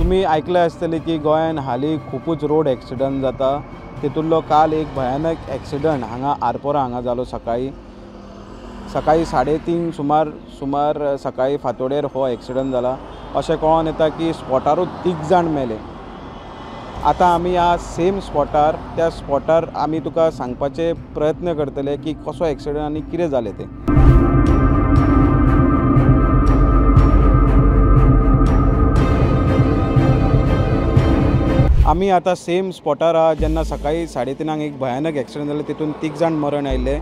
तुमी आयकले आसतले की गोंयान हालीं खुबूच रोड एक्सिडंट जाता। तितूंतलो काल एक भयानक एक्सिडंट हांगा आरपोरा हांगा जालो। सकाळी सकाळी 3:30 सुमार सकाळी फांतोडेर हो एक्सिडंट जाला। अशें कळोन येता की स्पॉटारूच 3 जाण मेले। आतां आमी ह्या सेम स्पॉटार, त्या स्पॉटार आमी तुका सांगपाचे प्रयत्न करतले की कसो एक्सिडंट आनी कितें जालें तें। आमी आतां सेम स्पॉटार आहा जेन्ना सकाळी 3:30 एक भयानक एक्सिडंट जालें, तितून 3 जाण मरण आयिल्ले।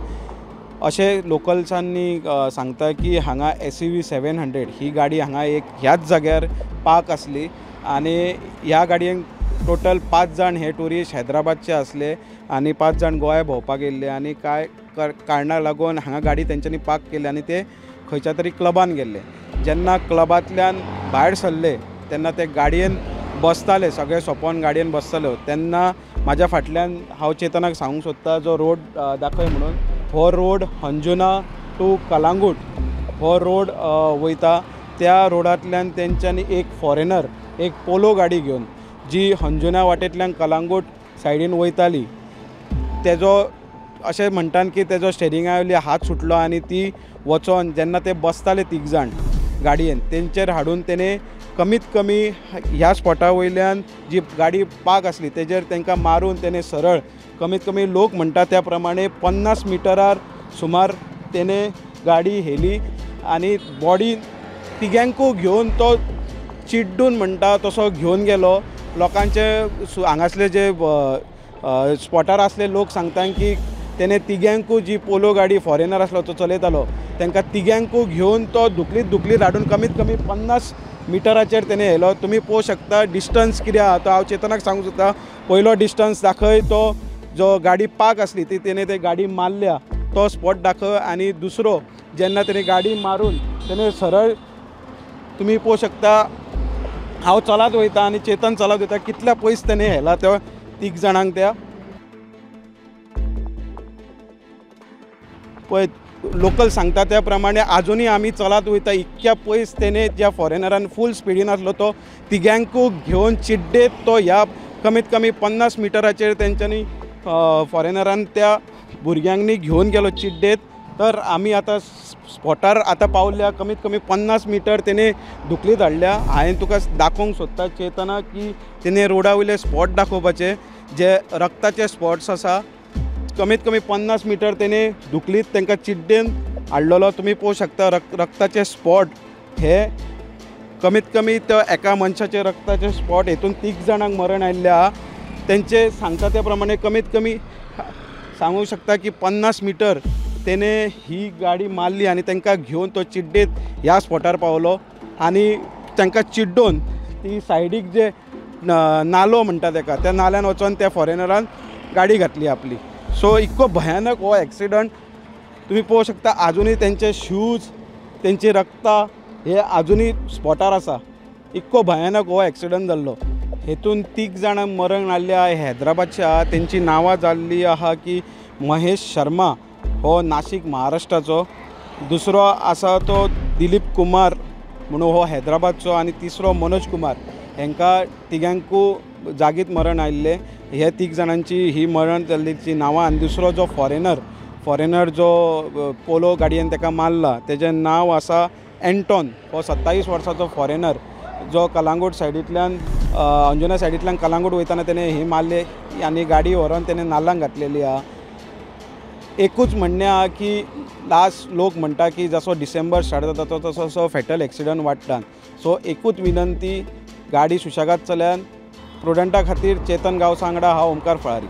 अशें लोकल्सांनी सांगता की हांगा SUV 700 ही गाडी हांगा एक ह्याच जाग्यार पार्क आसली आनी ह्या गाडयेन टोटल 5 जाण हे ट्युरिस्ट हैदराबादचे आसले आनी 5 जाण गोंया भोंवपाक येयल्ले आनी कांय कारणाक लागून हांगा गाडी तेंच्यांनी पार्क केली आनी ते खंयच्या तरी क्लबान गेल्ले। जेन्ना क्लबांतल्यान भायर सरले तेन्ना ते गाडयेन बसताले, सगळे सोंपोन गाडयेन बसताले। तेन्ना म्हाज्या फाटल्यान हांव चेतनाक सांगूंक सोदता जो रोड दाखय म्हणून, हो रोड अंजुना टू कलांगूट हो रोड वयता। त्या रोडांतल्यान तेंच्यांनी एक फॉरेनर एक पोलो गाडी घेवन जी अंजुना वाटेंतल्यान कलांगूट सायडीन वयताली, तेजो अशें म्हणटात की तेजो स्टेरिंगा वयलो हात सुटलो आनी ती वचोन जेन्ना ते बसताले 3 जाण गाडयेन तेंचेर हाडून तेणें कमीत कमी ह्या स्पॉटा वयल्यान जी गाडी पार्क आसली तेजेर तांकां मारून तेणें सरळ कमीत कमी लोक म्हणटा त्या प्रमाणे 50 मिटरार सुमार तेणें गाडी हेली आनी बॉडी तिग्यांकू घेवन तो चिड्डून म्हणटा तसो घेवन गेलो। लोकांचे हांगासले जे स्पॉटार आसले लोक सांगता की तेणें तिग्यांकू जी पोलो गाडी फॉरेनर आसलो तो चलयतालो तांकां तिग्यांकू घेवन तो धुकलीत धुकलीत हाडून कमीत कमी 50 मिटराचेर तेणें हेलो। तुमी पळोवंक शकता डिस्टन्स कितें आहा तो हांव चेतनाक सांगूंक सोदता। पयलो डिस्टन्स दाखय, तो जो गाडी पार्क आसली ती तेणें ते गाडी मारल्या तो स्पॉट दाखय आनी दुसरो जेन्ना तेणें गाडी मारून तेणें सरळ तुमी पळोवंक शकता हांव चलत वयता आनी चेतन चलत वयता कितल्या पयस तेणें हेला त्या 3 जाणांक। त्या पळय लोकल सांगता त्या प्रमाणे आजुनूय आमी चलत वयता इतक्या पयस तेणें ज्या फॉरेनरान फूल स्पिडीन आसलो तो तिग्यांकू घेवन चिड्डेत तो ह्या कमीत कमी 50 मिटराचेर तेंच्यांनी फॉरेनरान त्या भुरग्यांनी घेवन गेलो चिड्डेत। तर आमी आतां स्पॉटार आतां पावल्या, कमीत कमी 50 मिटर तेणें धुकलीत हाडल्या। हांवें तुका दाखोवंक सोदता चेतना की तेणें रोडा वयले स्पॉट दाखोवपाचे जे रक्ताचे स्पॉट्स आसा, कमीत कमी 50 मिटर तेणें धुकलीत तांकां चिड्डेन हाडलेलो। तुमी पळोवंक शकता रक्ताचे स्पॉट हे कमीत कमी त्या एका मनशाचे रक्ताचे स्पॉट हेतून 3 जाणांक मरण आयिल्लें आहा। तेंचे सांगता त्या प्रमाणे कमीत कमी सांगूंक शकता की 50 मिटर तेणें ही गाडी मारली आनी तांकां घेवन तो चिड्डेत ह्या स्पॉटार पावलो आनी तांकां चिड्डोन ती सायडीक जे नालो म्हणटा ताका त्या नाल्यान वचोन त्या फॉरेनरान गाडी घातली आपली। सो इतको भयानक हो एक्सिडंट तुमी पळोवंक शकता। आजुनूय तेंचे शूज तेंची रक्तां हे आजुनूय स्पॉटार आसा। इतको भयानक हो एक्सिडंट जाल्लो। हेतून 3 जाणांक मरण आयिल्लें आहा हैदराबादचे आहा। तेंची नांवां जाल्लीं आहा की महेश शर्मा हो नाशिक महाराष्ट्राचो, दुसरो आसा तो दिलीप कुमार म्हणून हो हैदराबादचो आनी तिसरो मनोज कुमार। हांकां तिग्यांकू जागीत मरण आयिल्लें। हे 3 जाणांची ही मरण जाल्लीची नांवां आनी दुसरो जो फॉरेनर जो पोलो गाडयेन ताका मारला तेजें नांव आसा एंटॉन, हो 27 वर्साचो फॉरेनर जो कलांगूट सायडींतल्यान अंजुना सायडींतल्यान कलांगूट वयतना तेणें ही मारली आनी गाडी व्हरोन तेणें नाल्लांक घातलेली आहा। एकूच म्हणणें आहा की लास्ट लोक म्हणटा की जसो डिसेंबर स्टार्ट जाता तसो तसो फेटल एक्सिडंट वाडटा। सो एकूच विनंती, गाडी सुशेगाद चलयात। प्रुडंटा खातीर चेतन गांवसा वांगडा हांव ओमकार फळारी।